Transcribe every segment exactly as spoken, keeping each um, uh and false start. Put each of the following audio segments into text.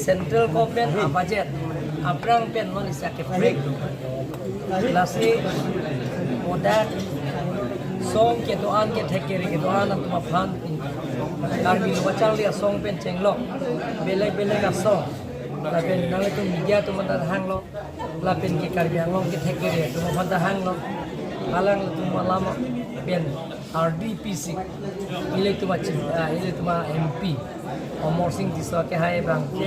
Central government a budget aphrang pen non isi ke break. Lasi modak song kedo-an kethek kere kedo-an atum aphan Karbi Lo Kacharli Asong pen chenglok, belek belek asong, lapen nanglitum media atum anta hanglo, lapen ke Karbi Anglong kethek kere atum aphan ta hanglo, halangtum alam pen R D P C, ilitum a chief, ah, ilitum a M P Amarsing Tisso ke hai abangke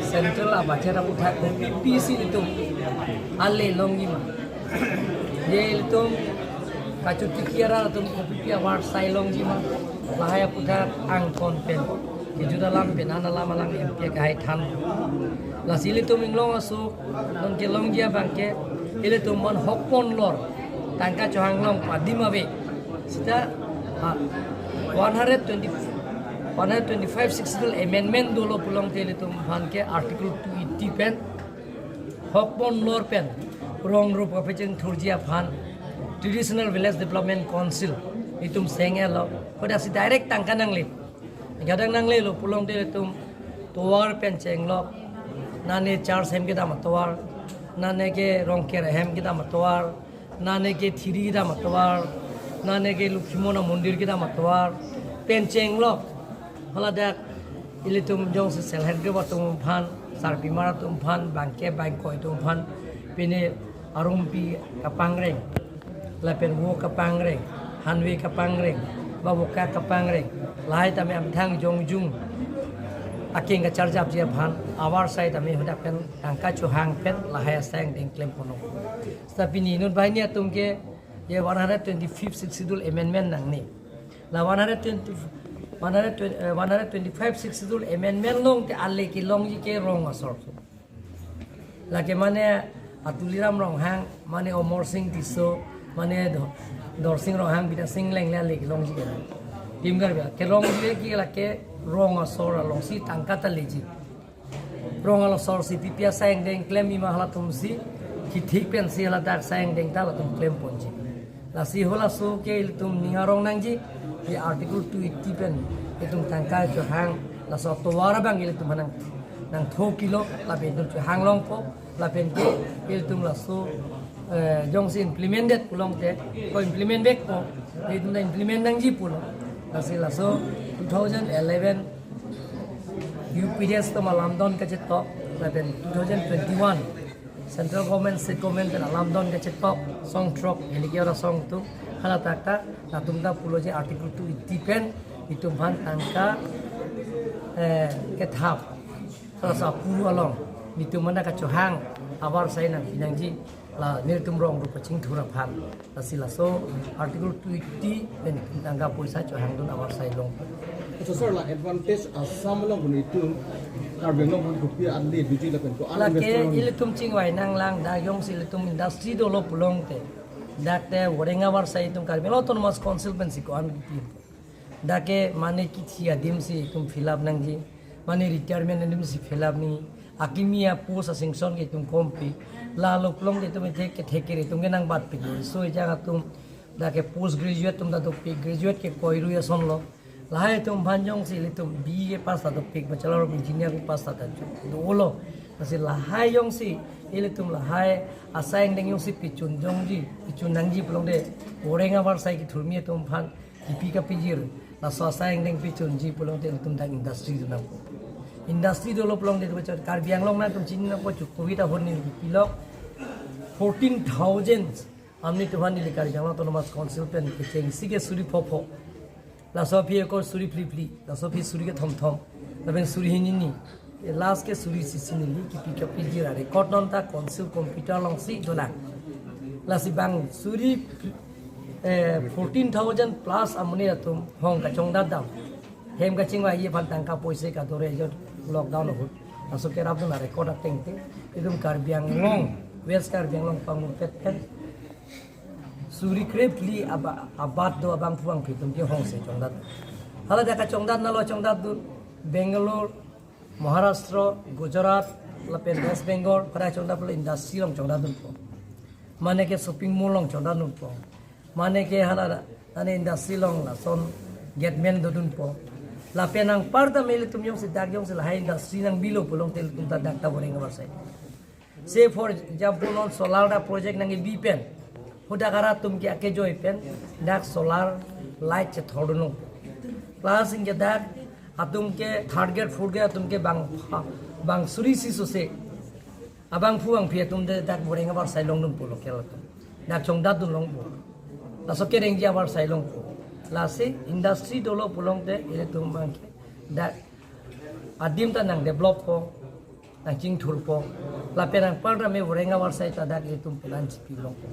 central a budget aputhak kopi pisi ilitum ale longji ma, je ilitum kachotiki arat atum kopi pi avarsai longji ma, lahai aputhak angkon pen kejut alam pen an alam alang M P ke hai than. Lasi ilitum inglong asok non kelongji abangke ilitum man hokpon lor tangka chohang longpo adim ave. Sita, ah, one hundred twenty, one hundred twenty-five Sixth Schedule amendment dolo pulote ilitum aphan ke Article two eighty pen hokpon lor pen rong rup kapachingthurji aphan Traditional Village Development Council itum seng-etlo. Kodasi direct tangka nangle. Gadak nanglelo pulote ilitum tovar pen chenglok, nane church hem kedam atovar, nane ke Rongker hem kedam atovar, nane ke Thiri kedam atovar, nane ke Lokhimon mondir kedam atovar pen chenglok. Haladak ilitum jongsi self help group atum aphan, sarpimar atum aphan, bangke bangkoi atum aphan, pine arumpi kapangreng, lapen wo kapangreng, hanwe kapangreng, ba woka kapangreng, lahai tame amthang jongjung akeng kacharjapji aphan avarsai tame hadak pen tangka chohang pen lahai asai angdeng klem ponok. Sita pini inut banghini atum ke ye one hundred twenty-fifth Sixth Schedule amendment nangne. La one hundred twenty, one hundred twenty, eh, one hundred twenty-five Sixth Schedule amendment longte ale kelongji ke rong asor. Lake mane Atuliram Ronghang, mane Amarsing Tisso, mane Do-, Dorsing Ronghang, Bidya Sing Engleng le ale kelongji ke. Tim Karbi kelongji ke lake rong asor alongsi tangka ta leji. Rong asor si pipi asai angdeng klemji ma halatumsi kethik pensi haladak asai angdeng ta latum klemponji. Lasi halaso ke ilitum ning arong nangji, ye Article two eighty pen itum tangka chohang, laso tovar abang ilitum nang, nangtho kilo, lapen itum chohang longpo, lapen ke ilitum laso, eh, jongsi implemented pulote, ko implement vekpo, itum ta implement nangji pulo. Lasi laso two thousand eleven U P D S atum alamdon kachetok, lapen two thousand twenty-one Central Government, State Government pen alamdon kachetok, song throk, ini ke ora song tu, haladak ta, latum ta pulo je Article two eighty pen, itum aphan tangka, eh, kethap. Halaso apuru along, itum anta kachohang, avarsai nangpi nangji, la nelitum rong rup kachingthur aphan. Lasi laso Article two eighty pen tangka poisa chohangdun avarsai long. So sir, la advantage Assam along pun itum Karbi Anglong pun kopi ale duji lapen ko an lake investor ilitum chingvai nanglang, dak jongsi ilitum industry dolo pulote, dak te woreng avarsai itum Karbi Anglong Autonomous Council pensi ko-an kipi. Dak ke mane kithi adim si itum fill up nangji, mane retirement adim si fill up nangji, akimi apost asanction ke itum kompi, la lo pulote itum ithek kethek kere itum ke nangbatpik. So ejang atum dak ke post graduate atum ta dopik, graduate ke koirui asonlo. Lahai atum aphan jongsi ilitum B E ke pass ta dopik, Bachelor of Engineer ke pass ta dopik, dolo. Lasi lahai jongsi ilitum lahai asai angdeng jongsi pichun jongji, pichun nangji pulote woreng avarsai kethurmi atum aphan kipi kapijir, laso asai angdeng pichunji pulote ilitum dak industry dun nangpo. Industry dolo pulote itum chot Karbi Anglong nangtum chini nangpo, chukuvit ahorni pilok fourteen thousand amni tuhan neli Karbi Anglong Autonomous Council pen kechengsi ke suri phopho. Laso aphi ekor suri phli phli, laso aphi suri kethom thom, lapen suri hini hini, last ke suri isi isi neli kipi kapijir a-record non ta council computer alongsi dolang. Lasi bang suri, eh, fourteen thousand plus amonit atum hong kachongdat dam. Hem kachingvai aphan tangka poisa kadore jo lockdown ahut. Laso kerapdun a-record ateng te. Itum Karbi Anglong, West Karbi Anglong pangurpet pen suri krephli aba-, abat do abangphu bangphi atum ke hongsi chongdat. Haladak kachongdat nalo chongdatdun Bangalore, Maharashtra, Gujarat, lapen West Bengal, pada chongdat pulo industry along chongdatdunpo. Mane ke shopping mall along chongdatdunpo. Mane ke hala, mane industry along lason gateman dodunpo. Lapen anparta ilitum jongsi dak jongsi lahai industry nangbilo pulote ilitum ta dak ta voreng avarsai. Say for example, non solar ta project nangkebi pen, hadak arat atum ke akejoi pen dak solar light chethordunlo. Plus anke dak atum ke third grade, fourth grade atum ke bang, bang suri si sose abangphu bangphi atum te dak voreng avarsai longdun pulo ke latum. Dak chongdatdun longpo. Laso kerengji avarsai longpo. Lasi industry dolo pulote ilitum abangke dak adim ta nangdeveloppo, nangchingthurpo. Lapen anparta voreng avarsai ta dak ilitum plan chipi longpo.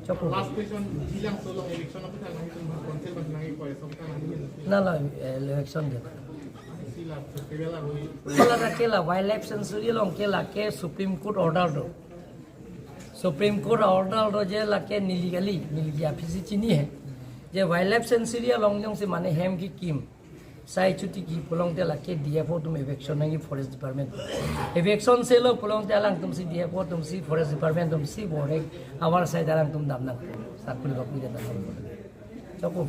Choklo. Last question, Jilangso along eviction aphuthak nanglitum council bang nangji koi, so aphuthak nangji. Nalo, eh, eviction ke. Sila, kevela hui. Hala lake la wildlife sanctuary along ke lake Supreme Court order do. Supreme Court order do je lake neli kali, neli aphi si chini he. Je wildlife sanctuary along jongsi mane hem kekim, sai chuti ki pulote lake D F O atum eviction nangji forest department. Eviction selo pulote alangtum si D F O atum si forest department atum si voreng avarsai alangtum damnang. Sakul bakul damnang. Choklo.